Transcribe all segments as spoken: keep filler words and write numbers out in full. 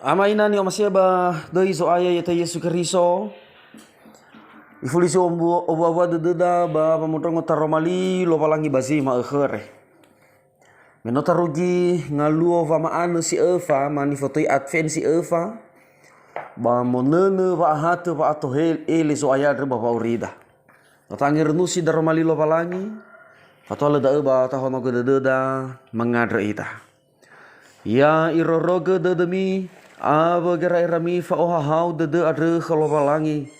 Ama ina ni'omasi'ö ba döi Zo'aya ya'ita Yesu Keriso, ifuli si ombu-, owua-wua dödöda ba wamondrongo taroma li Lowalangi ba zi ma'ökhö andre. Me no tarugi ngaluo wama'anö si öfa, ma nifotöi Advent si öfa, ba monönö wa'ahatö wa'atohe-, ele Zo'aya andrö ba wa'aurida. No tangerönusi daroma li Lowalangi, fatoalö da'ö ba tahonogö dödöda mangandrö ita. Ya irorogö dödömi awö gera'erami fa'ohahau dödö andrö khö Lowalangi,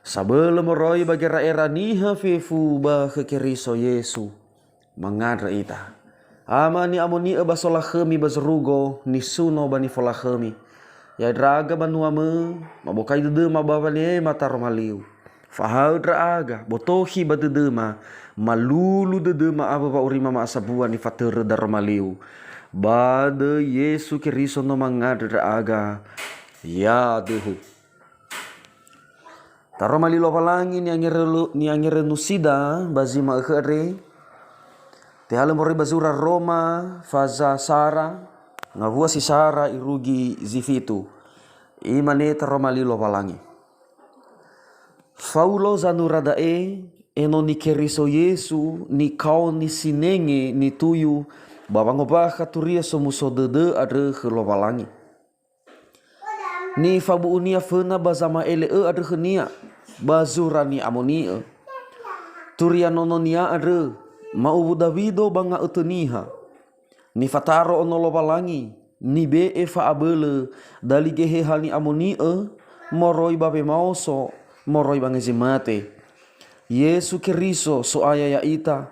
sabölö moroi ba gera'era niha fefu ba khö Keriso Yesu. Mangandrö ita. Ama ni'amoni'ö ba solakhömi ba zorugo, nisuno ba nifolakhömi. Ya'e ndra'aga banuamö, mabokai dödöma ba wanema taroma liu. Fahaö ndra'aga, botokhi ba dödöma, malulu dödöma awö wa'aurima ma'asambua nifatörö daroma liu. Ba döi Yesu Keriso no mangandrö ndra'aga. Ya döhö. Taroma li Lowalangi ni'angerölu-, ni'angerönusida ba zi ma'ökhö andre. Tehalö moroi ba zura Roma, faza sara, ngawua si sara irugi zi fitu. Imane taroma li Lowalangi. Faulo zanura da'e, enoni Keriso Yesu, nikaoni sinenge nituyu ba wangombakha Turia Somuso Dödö andrö khö Lowalangi. Nifabu'unia föna ba zama'ele'ö andrö khönia, ba zura ni'amoni'ö. Turia nononia andrö, ma'uwu Dawido ba nga'ötö niha. Nifataro ono Lowalangi, nibe'e fa'abölö, dali Geheha ni'amoni'ö, moroi ba wemaoso, moroi ba ngezi mate. Yesu Keriso, So'aya ya'ita.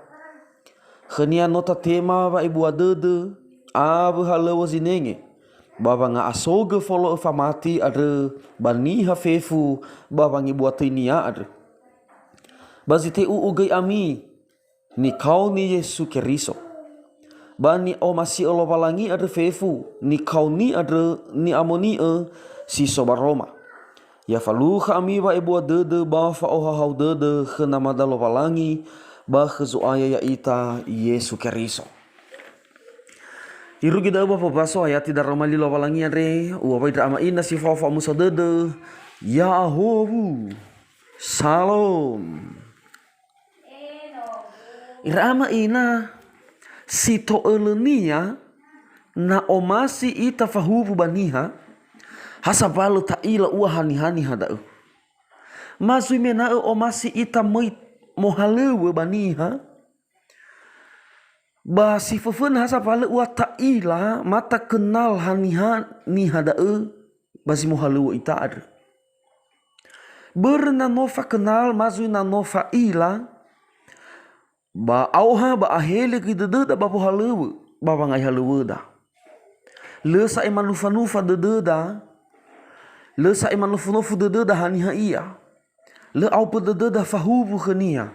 Khönia no tatema wa'ebua dödö, awö halöŵö zinenge, ba wanga'asogö folo'ö famati andrö ba niha fefu ba wangebuatöinia andrö. Ba zi te'u'u göi ami, nikaoni Yesu Keriso. Ba ni'omasi'ö Lowalangi andrö fefu, nikaoni andrö ni'amoni'ö si so ba Roma. Ya falukha ami wa'ebua dödö ba fa'ohahau dödö khö Namada Lowalangi ba khö Zo'aya ya'ita Yesu Keriso. Irugi da'ö ba wombaso ayati daroma li Lowalangi andre, uŵa'ö ba ira ama ina si fao fa'omuso dödö, ya'ahowu. Salom. Ira ama ina, si to'ölönia, na omasi ita fahuwu ba niha, ha sambalö ta'ila ua haniha niha da'ö. Ma zui mena'ö omasi ita möi mohalöŵö ba niha, ba si föföna ha sambalö ua ta'ila, ma takenal haniha niha da'ö, ba zi mohalöŵö ita andrö. Börö na no fakenal, ma zui na no fa'ila, ba aoha ba ahele göi dödöda ba wohalöŵö, ba wangai halöŵöda. Lö sa'ae manufa-nufa dödöda, lö sa'ae manofu-nofu dödöda haniha ia. Lö aombö dödöda fahuwu khönia.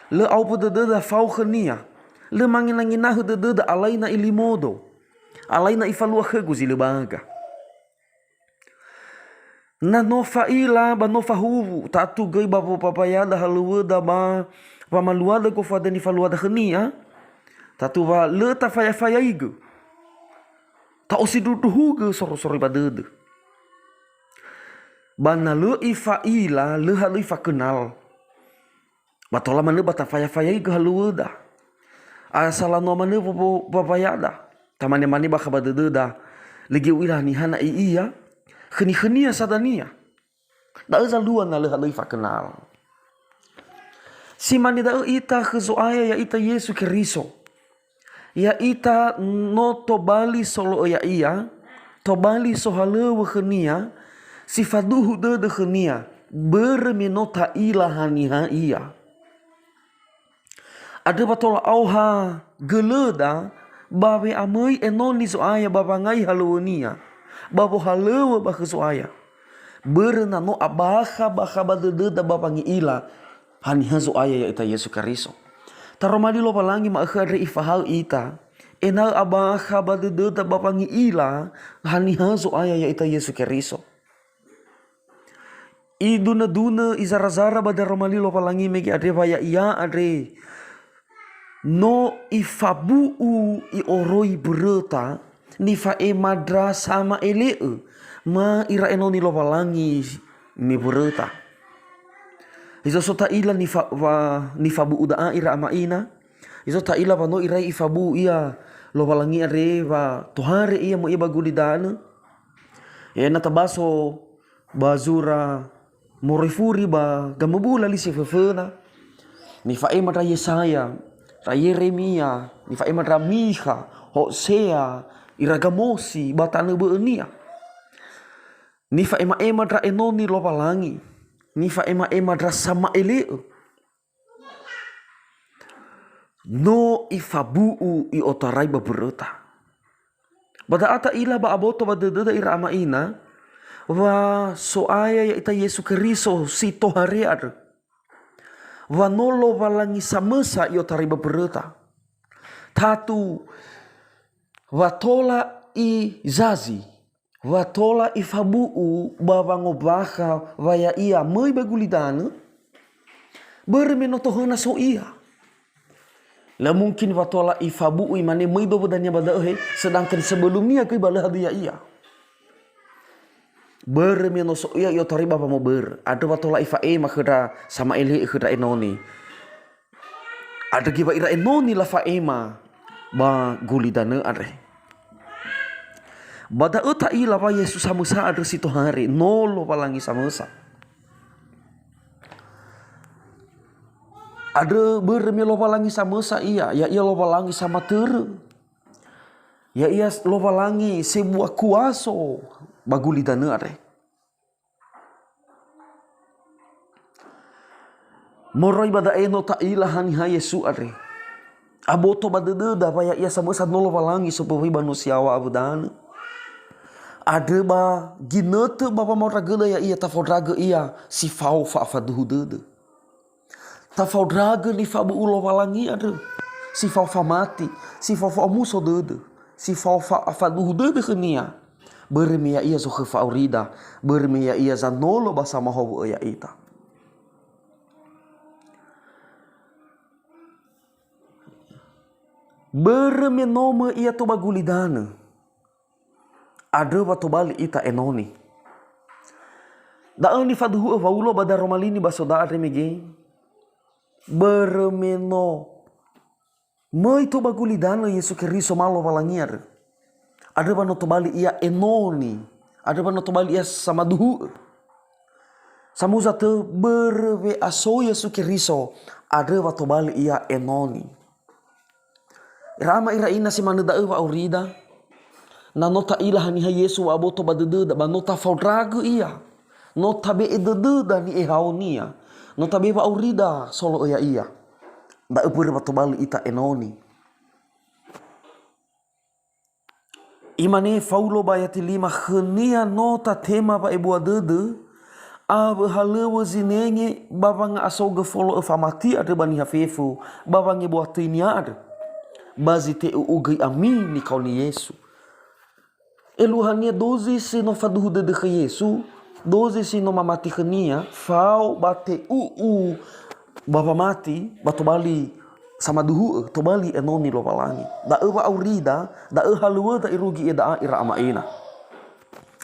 Lö aombö dödöda fao khönia. Lö mangenangenahö dödöda alai na ilimodo. Alai na ifalua khögu zi lö baga. Na no fa'ila ba no fahuwu, tatu göi ba wombabayada halöŵöda ba wamaluada gofuada nifaluada khönia, tatu wa lö tafaya-fayaigö. Ta'osindruhugö soro-soroi ba dödö. Ba na lö ifa'ila, lö halö ifakenal. Ba tola manö ba tafaya-fayaigö halöŵöda. Asala noa manö wo-, wo-, wombabayada. Tamane-mane bakha ba dödöda, lö göi u'ila haniha na i'ia, khöni-khönia sa dania. Da'ö zalua na lö halö ifakenal. Si mane da'ö ita khö Zo'aya ya'ita Yesu Keriso. Ya'ita no tobali solo'ö Ya'ia, tobali sohalöŵö khönia, si faduhu dödö khönia, börö me no ta'ila haniha ia. Andrö wa tola aoha gölöda ba we'amöi enoni Zo'aya ba wangai halöŵönia, ba wohalöŵö ba khö Zo'aya. Börö na no abakha-bakha ba dödöda ba wangi'ila haniha Zo'aya ya'ita Yesu Keriso. Taroma li Lowalangi ma'ökhö andre Ifahaö ita, ena'ö abakha ba dödöda ba wangi'ila haniha Zo'aya ya'ita Yesu Keriso. Idunö-dunö, izara-zara ba daroma li Lowalangi mege andre wa Ya'ia andre no Ifabu'u I'oroi mböröta, nifa'ema ndra sama'ele'ö ma ira enoni Lowalangi mewöröta. Hizo so ta'ila nifa-, wa-, nifabu'u da'a ira ama ina. Hizo ta'ila wa no irai ifabu'u ia Lowalangi andre wa tohare ia möi'ö ba gulidanö. Ya'ia na tabaso ba zura moroi furi ba gamöbula li si föföna. Nifa'ema ndra Yesaya, ndra Yeremia, nifa'ema ndra Mikha, Hosea, ira Gamosi ba tanö bö'önia. Nifa'ema'ema ndra enoni Lowalangi, nifa'ema'ema ndra sama'ele'ö. No ifabu'u i'otarai ba mböröta. Ba da'a ta'ila ba aboto ba dödöda ira ama ina, wa So'aya ya'ita Yesu Keriso si tohare andrö. Wa no Lowalangi samösa i'otarai ba mböröta. Tatu wa tola izazi, wa tola ifabu'u ba wangombakha wa ya'ia möi ba gulidanö, börö me no tohöna so ia. Lö mungkin wa tola ifabu'u imane möi döwö dania ba da'ö he, sedangkan sebelumnia göi ba lö hadia ia. Börö me no so ia i'otarai ba wamobörö. Andrö wa tola ifa'ema khö ndra sama'ele'ö khö ndra enoni. Andrö göi wa ira enoni lafa'ema ba gulidanö andre. Ba da'ö ta'ila wa Yesu samösa andrö si tohare, no Lowalangi samösa. Andrö börö me Lowalangi samösa ia, ya'ia Lowalangi samatörö. Ya'ia Lowalangi sebua kuaso ba gulidanö andre. Moroi ba da'e no ta'ila haniha Yesu andre. Aboto ba dödöda wa ya'ia samösa no Lowalangi somböwöi ba nosi yaŵa awödanö. Andrö ba ginötö ba wamaondragöda ya'ia tafaondragö ia si fao fa'afaduhu dödö. Tafaondragö nifabu'u Lowalangi andrö, si fao famati, si fao fa'omuso dödö, si fao fa'afaduhu dödö khönia. Börö me ya'ia zokhö fa'aurida, börö me ya'ia zanolo ba samahowu'ö ya'ita. Börö me no möi ia tou ba gulidanö, andrö wa tobali ita enoni. Da'ö nifaduhu'ö Waulo ba Daroma Li nibasoda andre mege. Börö me no möi tou ba gulidanö Yesu Keriso ma Lowalangi andrö. Andrö wa no tobali ia enoni. Andrö wa no tobali ia samaduhu'ö. Samuza tö börö we'asou Yesu Keriso, andrö wa tobali ia enoni. Ira ama ira ina si manö da'ö wa'aurida, na no ta'ila haniha Yesu wa'aboto ba dödöda, ba no tafaondragö ia, no tabe'e dödöda ni'ehaonia, no tabe'e wa'aurida solo'ö ya'ia. Da'ö börö wa tobali ita enoni. Imane Faulo ba ayati lima, khönia no tatema wa'ebua dödö, awö halöŵö zinenge ba wanga'asogö folo'ö famati andrö ba niha fefu, ba wangeboa töinia andrö, ba zi te'u'u göi ami nikaoni Yesu. Eluahania dozi si no faduhu dödö khö Yesu, dozi si no mamati khönia, fao ba te'u'u ba wamati, ba tobali samaduhu'ö, tobali enoni Lowalangi. Da'ö wa'aurida, da'ö halöŵöda irugi ia da'a ira ama ina.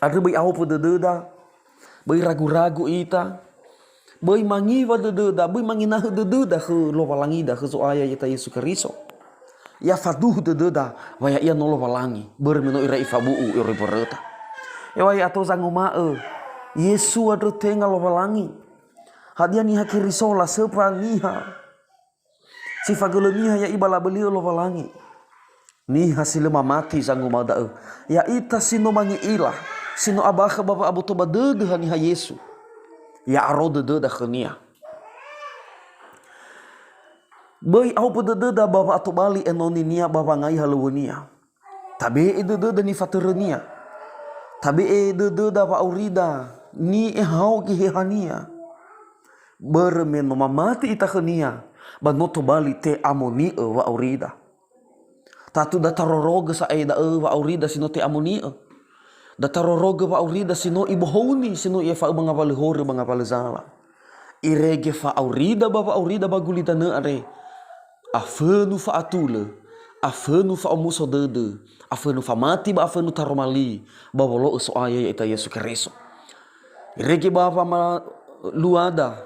Andrö böi aofu dödöda, böi ragu-ragu ita, böi mangiwa dödöda, böi manginahö dödöda khö Lowalangida, khö Zo'aya ya'ita Yesu Keriso. Ya faduhu dödöda wa ya'ia no Lowalangi, börö me no ira ifabu'u ero mböröta. Eŵa'ae ato zanguma'ö, Yesu andrö tenga Lowalangi. Hadia niha Keriso lasöfa niha si fagölö niha ya'i ba laböli'ö Lowalangi. Niha si lö mamati zanguma'ö da'ö. Ya'ita si no mangi'ila, si no abakha ba wa'aboto ba dödö haniha Yesu. Ya aro dödöda khönia. Böi aofu dödöda ba wa'atobali enoninia ba wangai halöŵönia. Tabe'e dödöda nifatörönia. Tabe'e dödöda wa'aurida ni'ehao gehehania. Börö me no mamati ita khönia, ba no tobali te'amoni'ö wa'aurida. Tatu da tarorogö sa'ae da'ö wa'aurida si no te'amoni'ö. Da tarorogö wa'aurida si no ibohouni, si no i'efa'ö ba ngawalö horö, ba ngawalö zala. Irege fa'aurida ba wa'aurida ba gulidanö andre, afönu fa'atulö, afönu fa'omuso dödö, afönu famati ba afönu taroma li ba wolo'ö So'aya ya'ita Yesu Keriso. Irege ba wamaluada,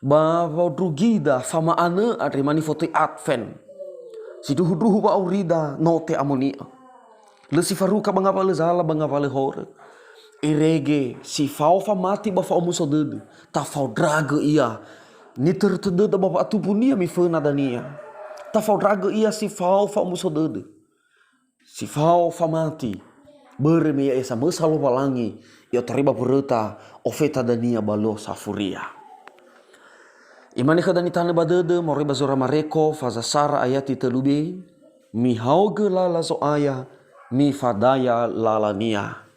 ba wondrugida fama'anö andre manifotöi Advent. Sindruhundruhu wa'aurida no te'amoni'ö. Lö si faruka ba ngawalö zala ba ngawalö horö. Irege si fao famati ba fa'omuso dödö, tafaondragö ia nitörö tödöda ba wa'atumbunia miföna dania. Tafaondragö ia si fao fa'omuso dödö, si fao famati, börö me ya'ia samösa Lowalangi i'otarai ba mböröta ofeta dania ba Lo Safuria. Imane khöda nitanö ba dödö moroi ba zura Mareko faza sara ayati tölu be, "Mihaogö lala Zo'aya, mifadaya lalania."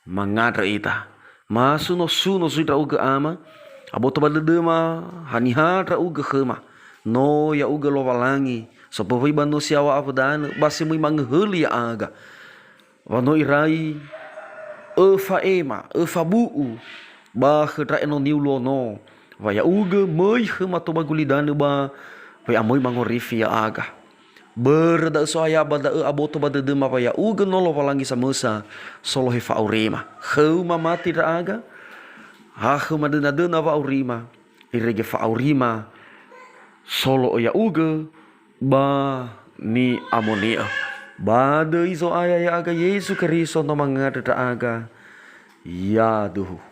Mangandrö ita. Masuno-suno zui ndra'ugö, Ama, aboto ba dödöma, haniha ndra'ugö khöma. No ya'ugö Lowalangi, somböwöi ba nosi yaw̃a awö danö, ba si möi mangöhöli ya'aga. Wa no irai öfa'ema, öfabu'u ba khö ndra enoniu luo no, wa ya'ugö möi khöma tou ba gulidanö ba we'amöi mangorifi ya'aga. Börö da'ö So'aya, ba da'ö aboto ba dödöma wa ya'ugö no Lowalangi samösa solohe fa'aurima. Khöu mamati ndra'aga, ha khöu madöna-döna wa'aurima, irege fa'aurima solo'ö ya'ugö ba ni'amoni'ö. Ba döi Zo'aya ya'aga Yesu Keriso no mangandrö ndra'aga. Yaduhu.